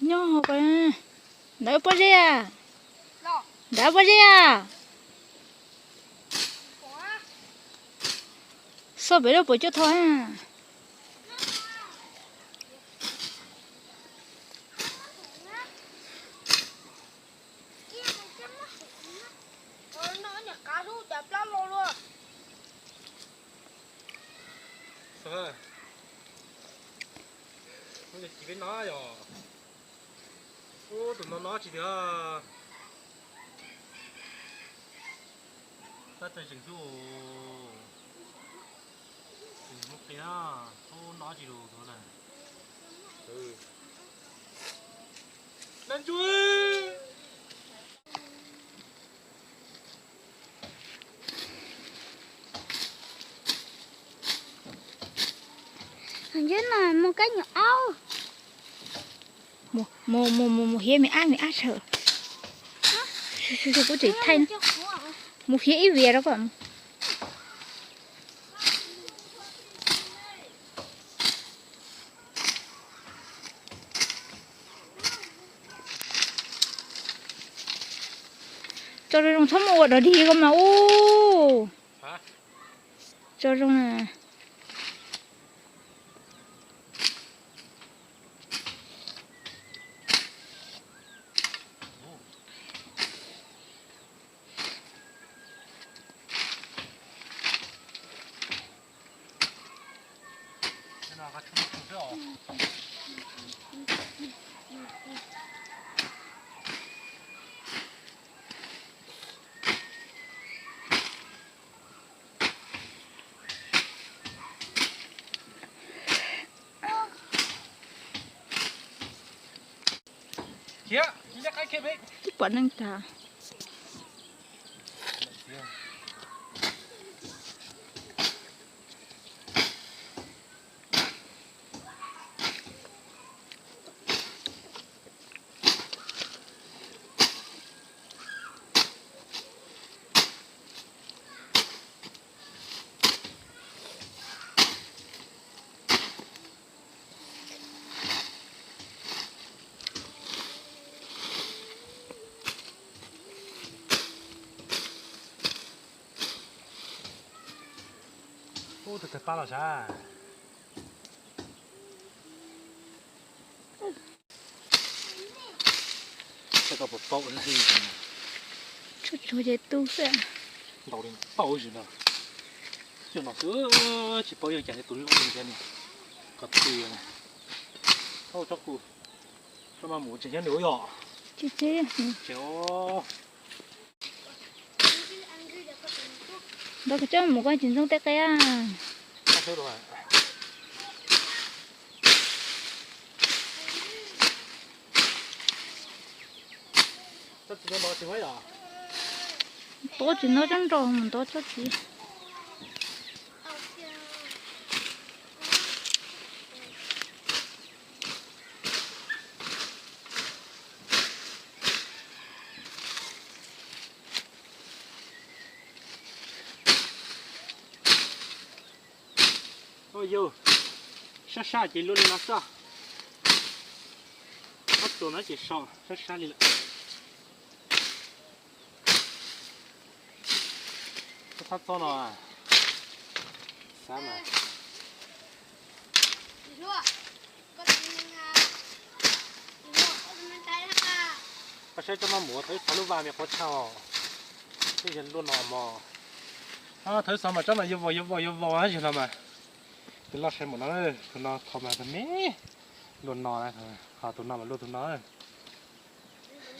Nyob hauv ko, ntawd pob zeb a, ntawd pob zeb a, xoj pem lub puas cuab tho. Ub, tus no yog, ub, tus no no tsis tiag. Tab txawj zeem xwb. Tus muaj qi na, ub, no tsis lus tus na. Ntawm no muaj kab nyuam aub. Mus, mus, mus, mus hiav me ab, me ab sawv. Kuv tseem thaij, mus hiav ib vias rau koj. Tso zoo zoo, txhob muab ua dog dig ko mas ub. Tso zoo na. Twb pom neeg tag. Ub, tus tawg pab los sav. Tsuag tsuag ces tu xwb. Ntaus li ntaus zim no. Xyov no xwb, tsis paub yog cas li tus loj li thiab ni. Koj twj, tsob kuj, tsob mas mus tseem nyob nws ua yog. Tseem os. Ntawd koj coj mus koj tsis ntxooj tej qe. Ntaus tsis ntaus tsob nrog mus ntaus tsob txiv. Yog sab sab ces luaj li no xwb. Ob txuas no ces so sab sab li lawm. Koj thab txob no, xav mas. Koj saib tsob maj mus thawb xov lub vaj me qhuav tshaj os. Twb yog luaj no mog. Thawb xov mas tsob no yuav vau yuav vau yuav vau yog no mas. Tus loj sai mus no, tus no thaum mas tag me luaj no, ho tus no mas luaj tus no.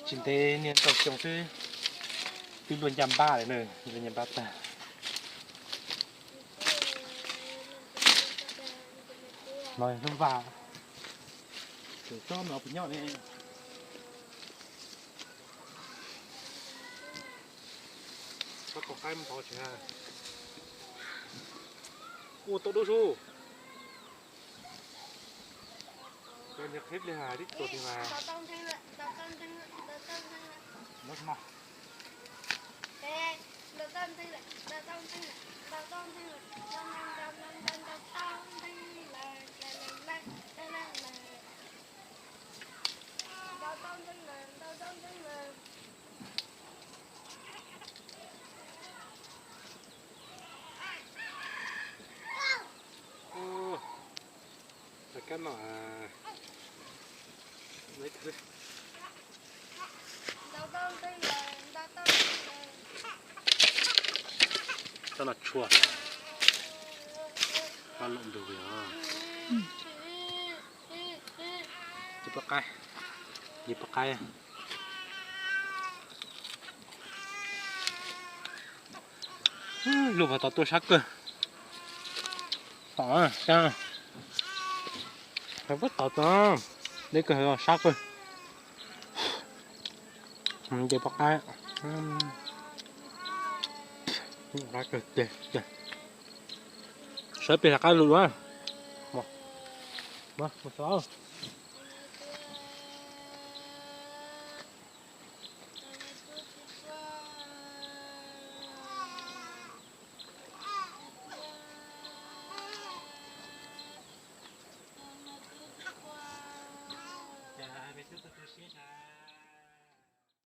Tsis ntev niag nraum xyoo xwb twb luaj ncaj npab lawm na, luaj ncaj npab tag. No lub vaj, tsob no puas nyob ne? Tsob qau qaib ntau tsev. Ua tau dub zus. Cov niag qhib li hais tib tug tiag mas. No, tsob no tshua, tsob lom ntug os. Yog pab qaib, yog pab qaib. Lub puag tod tuaj sab kawg. Tom, puag tod, deb kawg, sab kawg. Ces pab qaib, qaib kawg, sawv pem qab lug dua. Cas me tub tu tu siab na.